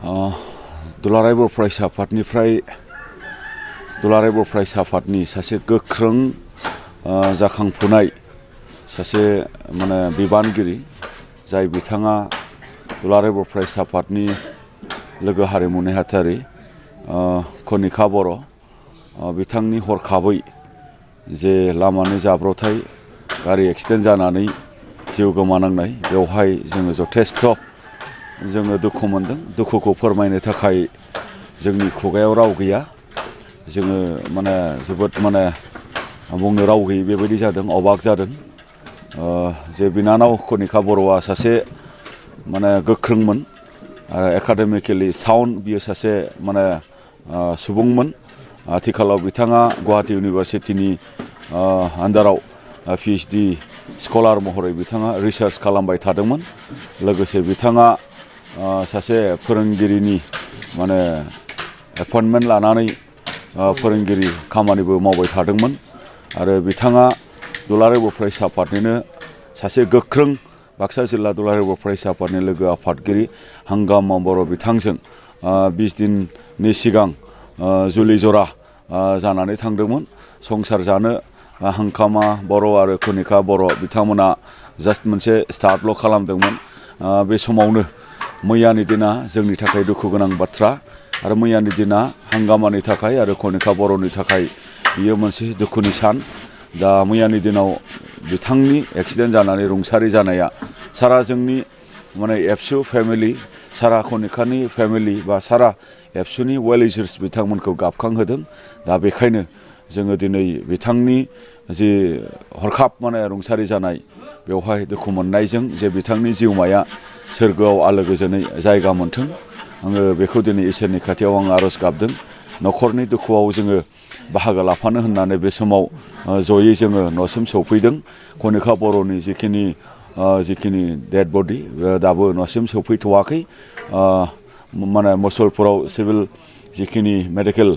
दुलाराय बर' फरायसा आफादनि सासे गोख्रों जाखांफुनाय सासे माने बिबानगिरि जाय बिथाङा दुलाराय बर' फरायसा आफादनि लोगो हारिमु नेहाथारि कनिका बर' बिथांनि हरखाबै जे लामानि जाब्रबथाय गारि एक्सिडेन्ट जानानै जिउ गोमानांनाय बेवहाय जोङो जथेस्थ' जोङो दुखु मोनदों। दुखुखौ फोरमायनो थाखाय जोंनि खुगायाव राव गैया। जोङो माने जोबोद माने बुंनो राव गैयै बेबायदि जादों, अबाक जादों। जे बिनानाव कनिका बर'आ सासे माने गोख्रोंमोन आरो एकाडेमिकेलि साउन्ड, बियो सासे माने सुबुंमोन। आथिखालाव बिथाङा गुवाहाटी इउनिभारसिटिनि आन्डाराव PhD स्कलार महरै बिथाङा रिसार्च खालामबाय थादोंमोन। लोगोसे बिथाङा सासे फोरोंगिरिनि माने एपइन्टमेन्ट लानानै फोरोंगिरि खामानिबो मावबाय थादोंमोन आरो बिथाङा दुलाराय बर' फरायसा आफादनिनो सासे गोख्रों बाक्सा जिल्ला दुलाराय बर' फरायसा आफादनि लोगो आफादगिरि हांगामा बर' बिथांजों 20 दिननि सिगां जुलि जरा जानानै थांदोंमोन। संसार जानो हांगामा बर' आरो कनिका बर' बिथांमोना जास्ट मोनसे स्टार्टल' खालामदोंमोन। बे समावनो मैयानि दिना जोंनि थाखाय दुखु गोनां बाथ्रा आरो मैयानि दिना हांगामानि थाखाय आरो कनिका बर'नि थाखाय बियो मोनसे दुखुनि सान। दा मैयानि दिनाव बिथांनि एक्सिडेन्ट जानानै रुंसारि जानाया सारा जोंनि माने एबसु फेमिलि, सारा कनिकानि फेमिलि बा सारा एबसुनि वेल विशार्स बिथांमोनखौ गाबखांहोदों। दा बेखायनो जोङो दिनै बिथांनि जि हरखाब माने रुंसारि जानाय बेवहाय दुखु मोननायजों जे बिथांनि जिउमाया सोरगोआव आलो गोजोनै जायगा मोनथों, आङो बेखौ दिनै इसोरनि खाथियाव आं आर'ज गाबदों। न'खरनि दुखुआव जोङो बाहागो लाफानो होननानै बे समाव जयै जोङो न'सिम सौफैदों। कनिका बर'नि जिखिनि डेड बडि दाबो न'सिम सौफैथ'वाखै। माने मुसलपुराव सिभिल जिखिनि मेडिकेल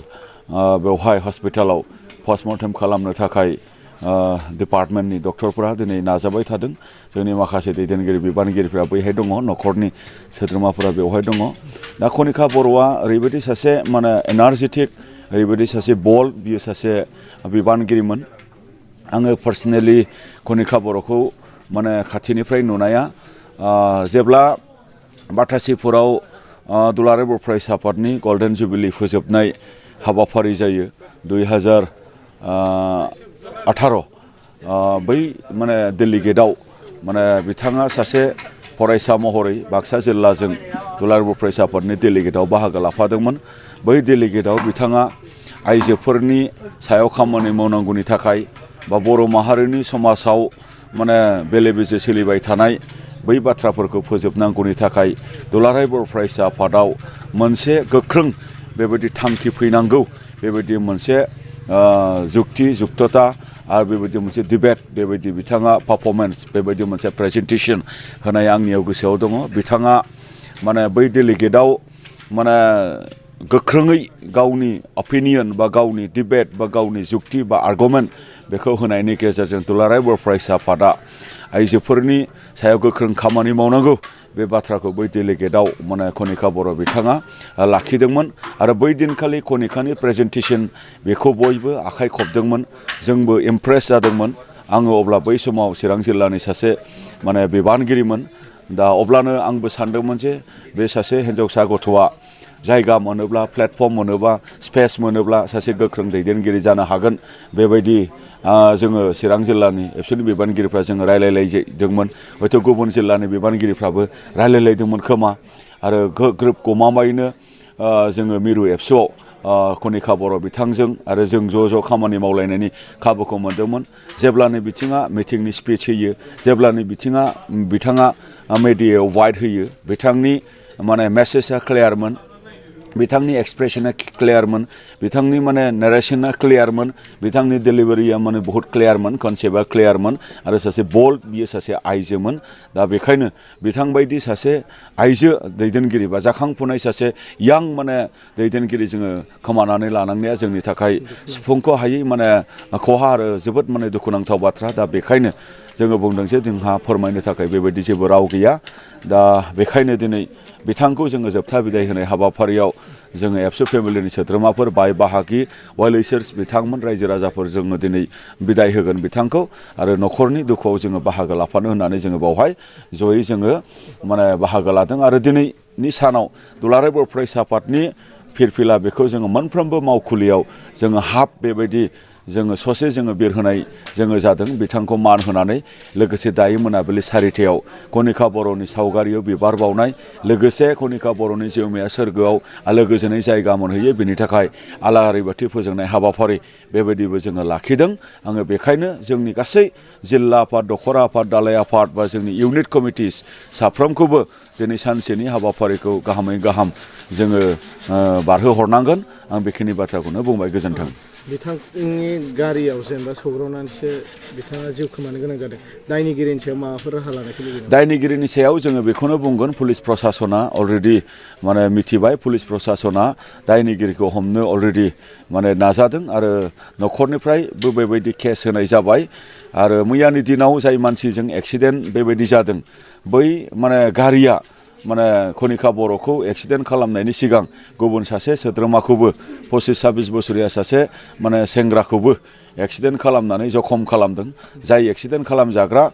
बेवहाय हस्पिटालाव पस्टमर्टेम खालामनो थाखाय डिपार्टमेन्टनि डक्टरफोरा दिनै नाजाबाय थादों। जोंनि माखासे दैदेनगिरि बिबानगिरिफ्रा बैहाय दङ, न'खरनि सोद्रोमाफोरा बेवहाय दङ। दा कनिका बर'आ ओरैबायदि सासे माने एनार्जेटिक, ओरैबायदि सासे बोल्ड, बियो सासे बिबानगिरिमोन। आङो पार्सनेलि कनिका बर'खौ माने खाथिनिफ्राय नुनाया जेब्ला बाटासिपुराव दुलाराय बर' फरायसा आफादनि गल्डेन जुबिलि फोजोबनाय हाबाफारि जायो 2018, बै माने डेलिगेटआव माने बिथाङा सासे फरायसा महरै बाक्सा जिल्लाजों दुलाराय बर' फरायसा आफादनि डेलिगेटआव बाहागो लाफादोंमोन। बै डेलिगेटआव बिथाङा आइजोफोरनि सायाव खामानि मावनांगौनि थाखाय बा बर' माहारिनि समाजाव माने बेले बेजे सोलिबाय थानाय बै बाथ्राफोरखौ फोजोबनांगौनि थाखाय दुलाराय बर' फरायसा आफादाव मोनसे गोख्रों बेबायदि थांखि फैनांगौ, बेबायदि मोनसे जुक्तता आरो बेबायदि मोनसे डिबेट, बेबायदि बिथाङा पारफरमेन्स, बेबायदि मोनसे प्रेजेन्टेसन होनाय आंनियाव गोसोआव दङ। बिथाङा माने बै डेलिगेटआव माने गोख्रोङै गावनि अपिनियन बा गावनि डिबेट बा गावनि जुक्ति बा आर्गुमेन्ट बेखौ होनायनि गेजेरजों दुलाराय बर' फरायसा आफादा आइजोफोरनि सायाव गोख्रों खामानि मावनांगौ बे बाथ्राखौ बै डेलिगेटआव माने कनिका बर' बिथाङा लाखिदोंमोन। आरो बै दिनखालि कनिकानि प्रेजेन्टेसन बेखौ बयबो आखाइ खबदोंमोन, जोंबो इमप्रेस जादोंमोन। आङो अब्ला बै समाव चिरां जिल्लानि सासे माने बिबानगिरिमोन। दा अब्लानो आंबो सानदोंमोन जे बे सासे हिन्जावसा गथ'आ जायगा मोनोब्ला, प्लेटफर्म मोनोब्ला, स्पेस मोनोब्ला सासे गोख्रों दैदेनगिरि जानो हागोन। बेबायदि जोङो चिरां जिल्लानि एबसुनि बिबानगिरिफ्रा जोङो रायलायलायदोंमोन। हयथ' गुबुन जिल्लानि बिबानगिरिफ्राबो रायलायलायदोंमोन खोमा। आरो ग्रोब गमामायैनो जोङो मिरु एबसुआव कनिका बर' बिथांजों आरो जों ज' खामानि मावलायनायनि खाबुखौ मोनदोंमोन। जेब्लानो बिथिङा मिटिंनि स्पिच होयो, जेब्लानो बिथाङा मेडियायाव वाइड होयो, बिथांनि माने मेसेजआ क्लियारमोन, बिथांनि एक्सप्रेसना क्लियारमोन, बिथांनि माने नारेसना क्लियारमोन, बिथांनि डेलिभारिया माने बहुत क्लियारमोन, कनसेप्टआ क्लियारमोन आरो सासे बोल्ड, बियो सासे आइजोमोन। दा बेखायनो बिथांबायदि सासे आइजो दैदेनगिरि बा जाखांफुनाय सासे यां माने दैदेनगिरि जोङो खोमानानै लानांनाया जोंनि थाखाय सुफुंख' हायै माने खहा आरो जोबोद माने दुखुनांथाव बाथ्रा। दा बेखायनो जोङो बुंदों जे जोंहा फोरमायनो थाखाय बेबायदि जेबो राव गैया। दा बेखायनो दिनै बिथांखौ जोङो जोबथा बिदाय होनाय हाबाफारियाव जोङो एबसु फेमिलिनि सोद्रोमाफोर बाय बाहागि वेल विशार्स बिथांमोन रायजो राजाफोर जोङो दिनै बिदाय होगोन बिथांखौ आरो न'खरनि दुखुआव जोङो बाहागो लाफानो होननानै जोङो बावहाय जयै जोङो माने बाहागो लादों आरो दिनैनि सानाव दुलाराय बर' फरायसा आफादनि फिरफिला बेखौ जोङो मोनफ्रोमबो मावखुलियाव जोङो हाफ बेबायदि जोङो ससे जोङो बिरहोनाय जोङो जादों बिथांखौ मान होनानै लोगोसे दायो मोनाबिलि 4:00 कनिका बर'नि सावगारियाव बिबार बावनाय लोगोसे कनिका बर'नि जिउमाया सोरगोआव आलो गोजोनै जायगा मोनहैयो बेनि थाखाय आलारि बाथि फोजोंनाय हाबाफारि बेबायदिबो जोङो लाखिदों आङो बेखायनो जोंनि गासै जिल्ला आफाद दखरा आफाद दालाय आफाद बा जोंनि इउनिट कमिटिस साफ्रोमखौबो दिनै सानसेनि हाबाफारिखौ गाहामै गाहाम जोङो बारहोहरनांगोन आं बेखिनि बाथ्राखौनो बुंबाय गोजोन्थों बिथांनि गारियाव जेनेबा सौग्रावनानैसो बिथाङा जिउ खोमानो गोनां जादों दायनिगिरिनि सायाव माबाफोर राहा लानायखौ लुबैदों दायनिगिरिनि सायाव जोङो बेखौनो बुंगोन पुलिस प्रसासना अलरेडि माने मिथिबाय पुलिस प्रसासना दायनिगिरिखौ हमनो अलरेडि माने नाजादों आरो न'खरनिफ्रायबो बेबायदि केस होनाय जाबाय आरो मैयानि दिनाव जाय मानसिजों एक्सिडेन्ट बेबायदि जादों बै माने गारिया माने कनिका बर'खौ एक्सिडेन्ट खालामनायनि सिगां गुबुन सासे सोद्रोमाखौबो 25-26 बोसोरिया सासे माने सेंग्राखौबो एक्सिडेन्ट खालामनानै जखम खालामदों जाय एक्सिडेन्ट खालामजाग्रा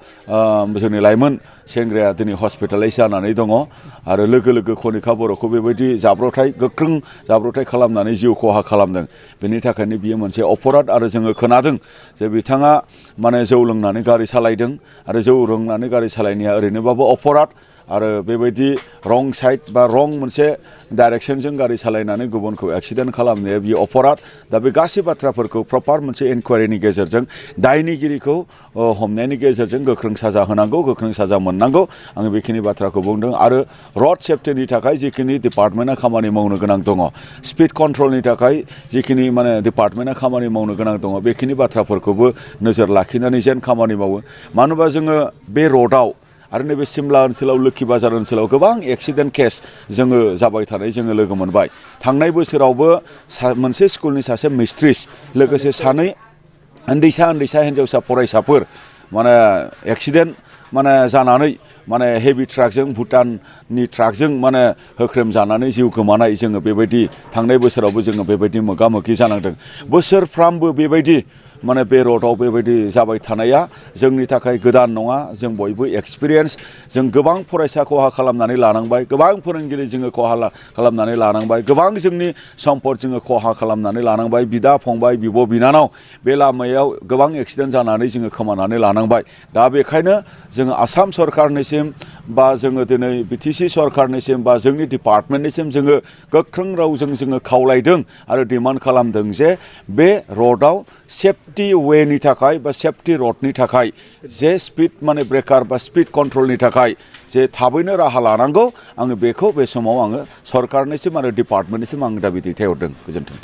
जोंनि लाइमोन सेंग्राया दिनै हस्पिटालाइज जानानै दङ आरो लोगो लोगो कनिका बर'खौ बेबायदि जाब्रबथाय गोख्रों जाब्रबथाय खालामनानै जिउ खहा खालामदों बेनि थाखायनो बियो मोनसे अपराध आरो जोङो खोनादों जे बिथाङा माने जौ लोंनानै गारि सालायदों आरो जौ लोंनानै गारि सालायनाया ओरैनोबाबो अपराध आरो बेबायदि रं साइड बा रं मोनसे डाइरेक्सनजों गारि सालायनानै गुबुनखौ एक्सिडेन्ट खालामनाया बियो अपराध दा बे गासै बाथ्राफोरखौ प्रपार मोनसे इनकुवारिनि गेजेरजों दायनिगिरिखौ हमनायनि गेजेरजों गोख्रों साजा होनांगौ गोख्रों साजा मोननांगौ आङो बेखिनि बाथ्राखौ बुंदों आरो रड सेफ्टिनि थाखाय जिखिनि डिपार्टमेन्टआ खामानि मावनो गोनां दङ स्पिड कन्ट्रलनि थाखाय जिखिनि माने डिपार्टमेन्टआ खामानि मावनो गोनां दङ बेखिनि बाथ्राफोरखौबो नोजोर लाखिनानै जेन खामानि मावो मानो होनबा जोङो बे रडआव आरो नैबे सिमला ओनसोलाव लोखि बाजार ओनसोलाव गोबां एक्सिडेन्ट केस जोङो जाबाय थानाय जोङो लोगो मोनबाय थांनाय बोसोरावबो मोनसे स्कुलनि सासे मिस्ट्रिस लोगोसे सानै उन्दैसा हिन्जावसा फरायसाफोर माने एक्सिडेन्ट माने जानानै माने हेभि ट्राकजों भुटाननि ट्राकजों माने होख्रेम जानानै जिउ गोमानाय जोङो बेबायदि थांनाय बोसोरावबो जोङो बेबायदि मोगा मोगि जानांदों बोसोरफ्रामबो बेबायदि माने बे रडआव बेबायदि जाबाय थानाया जोंनि थाखाय गोदान नङा जों बयबो एक्सपिरियेन्स जों गोबां फरायसा खहा खालामनानै लानांबाय गोबां फोरोंगिरि जोङो खहा खालामनानै लानांबाय गोबां जोंनि सम्पद जोङो खहा खालामनानै लानांबाय बिदा फंबाय बिब' बिनानाव बे लामायाव गोबां एक्सिडेन्ट जानानै जोङो खोमानानै लानांबाय दा बेखायनो जोङो आसाम सरकारनिसिम बा जोङो दिनै बिटिसि सरकारनिसिम बा जोंनि डिपार्टमेन्टनिसिम जोङो गोख्रों रावजों जोङो खावलायदों आरो डिमान्ड खालामदों जे बे रडआव सेफ्टि वेनि थाखाय बा सेफ्टि रडनि थाखाय जे स्पिड माने ब्रेकार बा स्पिड कन्ट्रलनि थाखाय जे थाबैनो राहा लानांगौ आङो बेखौ बे समाव आङो सरकारनिसिम आरो डिपार्टमेन्टनिसिम आं दाबि दैथायहरदों गोजोन्थों